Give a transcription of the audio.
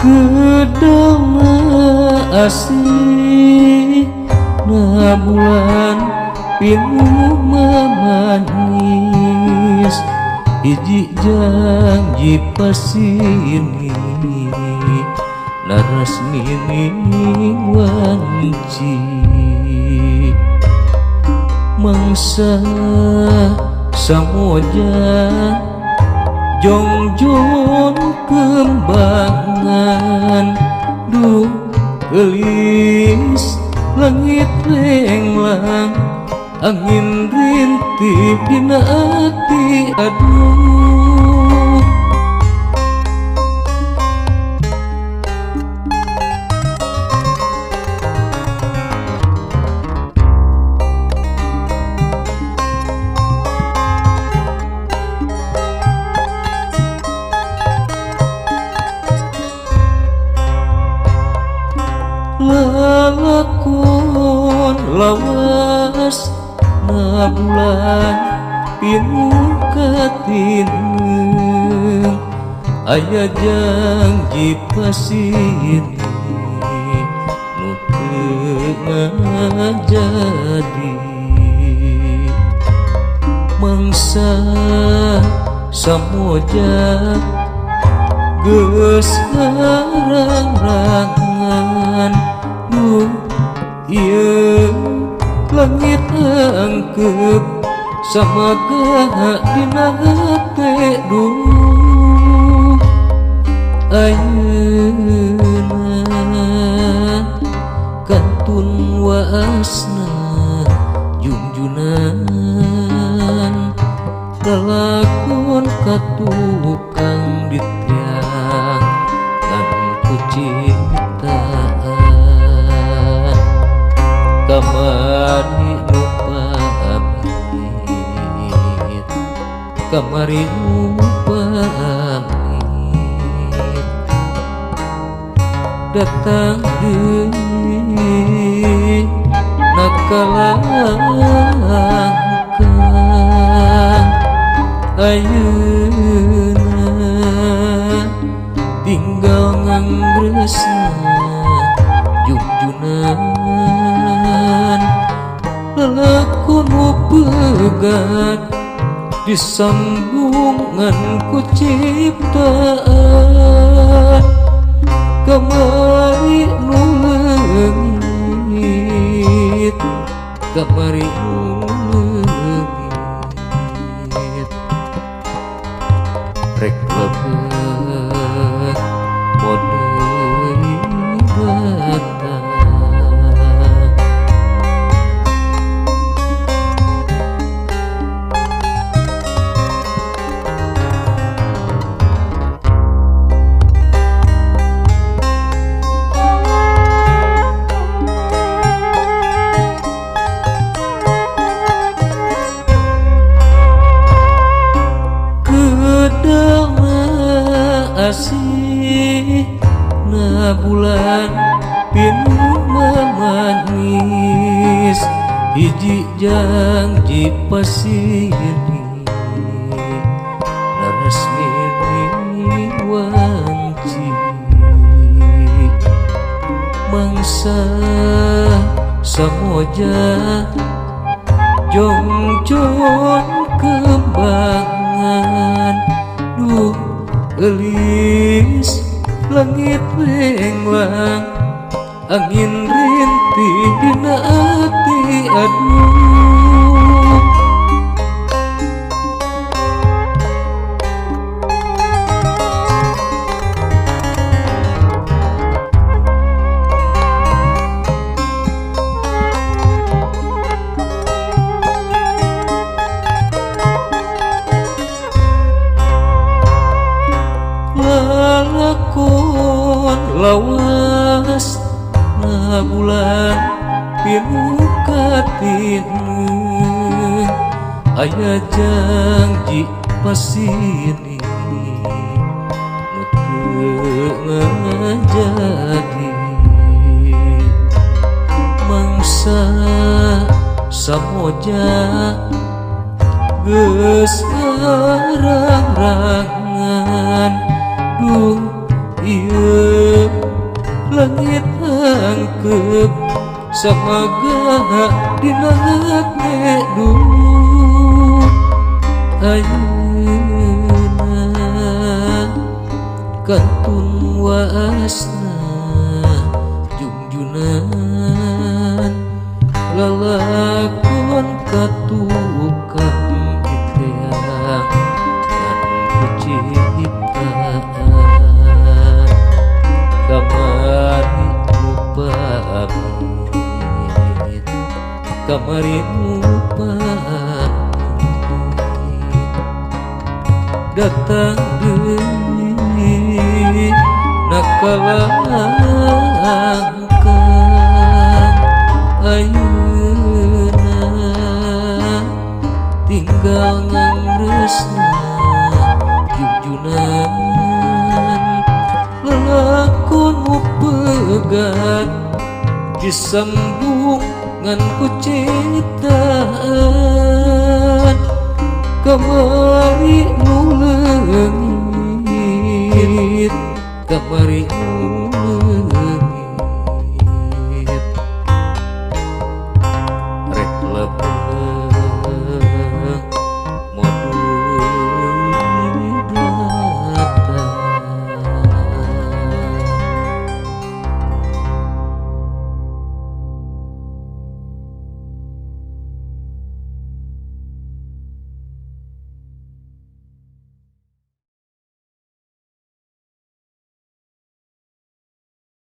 Kedama asih na bulan pinuh mamanis, hiji janji pasini narasmining wanci. Mangsa samoja jongjon kembangan, duh gelis langit renglang, angin rintih dina ati aduh. Lalakon lawas na bulan pinuh katineng, aya janji pasini nu teu ngajadi. Mangsa samoja geus ngarang-rangan, duh ieu langit angkep samaga dina hate duh. Ayeuna kantun waasna junjunan, lalakon ka tukang ditiang ngan ku ciptaan. Kamari nu pamit, kamari nu pamit, datang deui nakalangkang. Ayeuna tinggal nganggresna jungjunan, lalakon nu pegat disambungan ku ciptaan. Kamari nu leungit, kamari nu leungit, rek lebet deui datang. Kedama asih na bulan pinuh mamanis, hiji janji pasini narasmining wanci. Mangsa samoja jongjon kembangan, duh gelis langit renglang, angin rintih dina ati aduh. Lalakon lawas na bulan pinuh katineng, aya janji pasini nu teu ngajadi. Mangsa samoja geus ngarang-rangan, duh ieu. Samaga dina hate duh ayeuna kantun waasna jungjunan lalakon katukang diteang ngan ku ciptaan kamari nu pamit, kamari nu pamit, datang deui nakalangkang ayeuna tinggal ngangreusna jungjunan lalakon nu pegat disambung ngan ku ciptaan kamari nu leungit, kamari nu